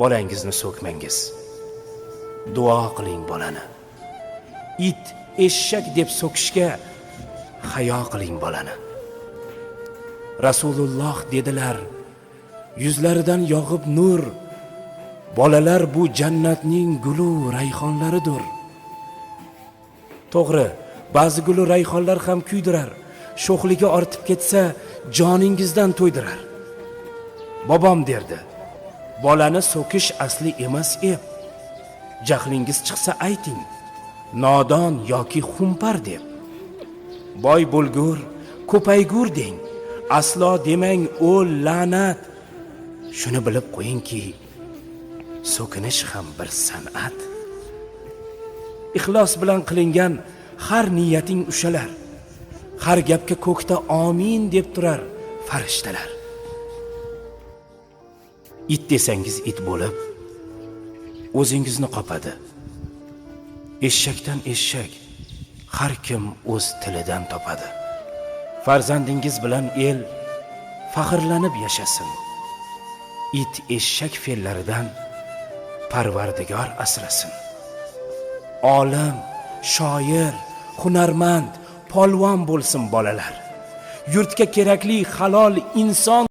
Bolangizni so'kmangiz, duo qiling bolani. It, eshak deb so'kishga hayo qiling bolani. Rasululloh dedilar, yuzlaridan yog'ib nur, bolalar bu jannatning gulu rayhonlaridir. To'g'ri, ba'zi gulu rayhonlar ham kuydirar, sho'xligi ortib ketsa joningizdan to'ydirar. Bobom derdi, bolani so'kish asli emas ep. Jahlingiz chiqsa ayting, nodon yoki xumpar deb. Boy bo'lgur, ko'paygur deng, aslo demang o'l la'nat. Shuni bilib qo'yingki, so'kinish ham bir san'at. Ixlos bilan qilingan har niyating ushalar. Har gapga ko'kda omin deb turar farishtalar. It desangiz it bo'lib, o'zingizni qopadi. Eshakdan eshak, har kim o'z tilidan topadi. Farzandingiz bilan el faxrlanib yashasin. It eshak fe'llaridan Parvardigor asrasin. Olim, shoir, hunarmand, polvon bo'lsin bolalar. Yurtga kerakli halol inson.